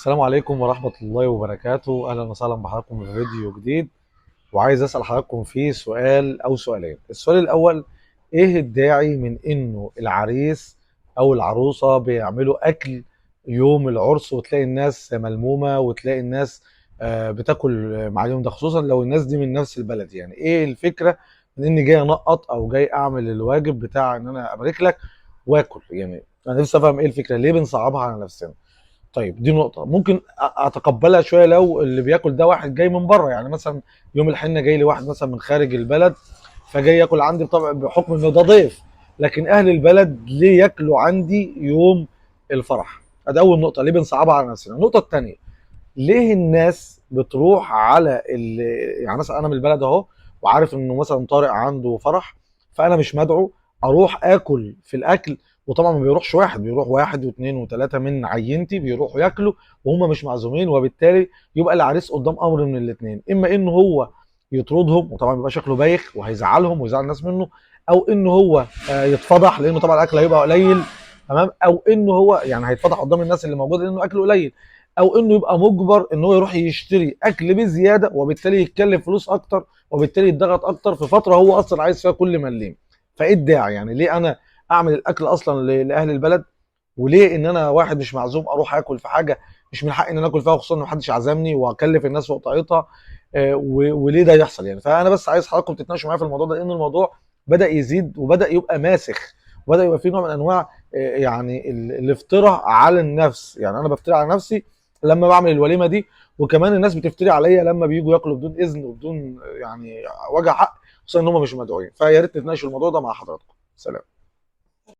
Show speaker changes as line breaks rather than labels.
السلام عليكم ورحمة الله وبركاته. أهلا وسهلا بحضراتكم في فيديو جديد، وعايز أسأل حضراتكم فيه سؤال أو سؤالين. السؤال الأول: إيه الداعي من إنه العريس أو العروسة بيعملوا أكل يوم العرس وتلاقي الناس ملمومة وتلاقي الناس بتاكل مع اليوم ده، خصوصا لو الناس دي من نفس البلد؟ يعني إيه الفكرة من إني جاي أنقط أو جاي أعمل الواجب بتاع إن أنا أبارك لك وآكل؟ يعني أنا نفسي أفهم إيه الفكرة، ليه بنصعبها على نفسنا؟ طيب دي نقطة ممكن أتقبلها شوية لو اللي بياكل ده واحد جاي من بره، يعني مثلا يوم الحنة جاي لي واحد مثلا من خارج البلد فجاي ياكل عندي طبعا بحكم إنه ده ضيف، لكن أهل البلد ليه ياكلوا عندي يوم الفرح؟ أدي أول نقطة، ليه بنصعبها على نفسنا. النقطة الثانية: ليه الناس بتروح على يعني مثلا أنا من البلد أهو وعارف إنه مثلا طارق عنده فرح، فأنا مش مدعو أروح آكل في الأكل، وطبعا ما بيروحش واحد، بيروح واحد واثنين وثلاثة من عينتي بيروحوا ياكلوا وهم مش معزومين، وبالتالي يبقى العريس قدام امر من الاثنين، اما ان هو يطردهم وطبعا بيبقى شكله بايخ وهيزعلهم ويزعل الناس منه، او ان هو يتفضح لانه طبعا الاكل هيبقى قليل، تمام، او ان هو يعني هيتفضح قدام الناس اللي موجودة لانه اكله قليل، او انه يبقى مجبر ان هو يروح يشتري اكل بزيادة وبالتالي يتكلف فلوس اكتر وبالتالي يتضغط اكتر في فترة هو اصلا عايز فيها كل مليم. فايه الداعي؟ يعني ليه انا اعمل الاكل اصلا لاهل البلد، وليه ان انا واحد مش معزوم اروح اكل في حاجة مش من حقي ان انا اكل فيها، خصوصا ان محدش عزمني واكلف الناس فوق طاقتها، وليه ده يحصل يعني؟ فانا بس عايز حضراتكم تتناقشوا معايا في الموضوع ده، لان الموضوع بدا يزيد وبدا يبقى ماسخ، وبدا يبقى فيه نوع من انواع يعني الافتراء على النفس. يعني انا بفتري على نفسي لما بعمل الوليمة دي، وكمان الناس بتفتري عليا لما بييجوا ياكلوا بدون اذن وبدون يعني وجه حق، خصوصا ان هم مش مدعوين. فيا ريت نتناقش الموضوع ده مع حضراتكم. سلام.